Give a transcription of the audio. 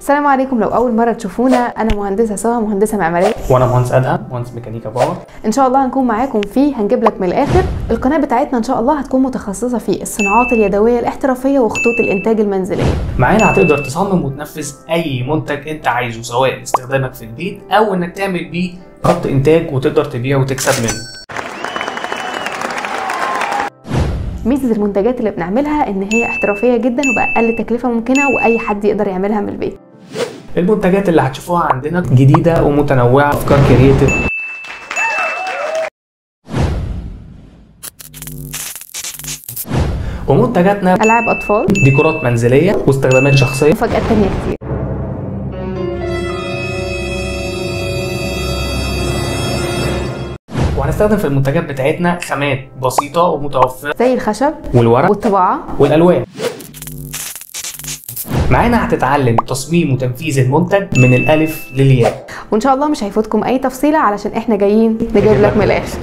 السلام عليكم. لو اول مرة تشوفونا، انا مهندسه سهى، مهندسه معمارية، وانا مهندس ادهم، مهندس ميكانيكا power. ان شاء الله هنكون معاكم في هنجيب لك من الاخر. القناة بتاعتنا ان شاء الله هتكون متخصصة في الصناعات اليدوية الاحترافية وخطوط الانتاج المنزلية. معانا هتقدر تصمم وتنفذ اي منتج انت عايزه، سواء استخدامك في البيت او انك تعمل بيه خط انتاج وتقدر تبيع وتكسب منه. ميزة المنتجات اللي بنعملها ان هي احترافية جدا وباقل تكلفة ممكنة، واي حد يقدر يعملها من البيت. المنتجات اللي هتشوفوها عندنا جديدة ومتنوعة، افكار creative. ومنتجاتنا العاب اطفال، ديكورات منزلية، واستخدامات شخصية، ومفاجآت تانية كتير. وهنستخدم في المنتجات بتاعتنا خامات بسيطة ومتوفرة زي الخشب والورق والطباعة والألوان. معانا هتتعلم تصميم وتنفيذ المنتج من الألف للياء، وإن شاء الله مش هيفوتكم أي تفصيلة علشان إحنا جايين نجيب لك من الآخر.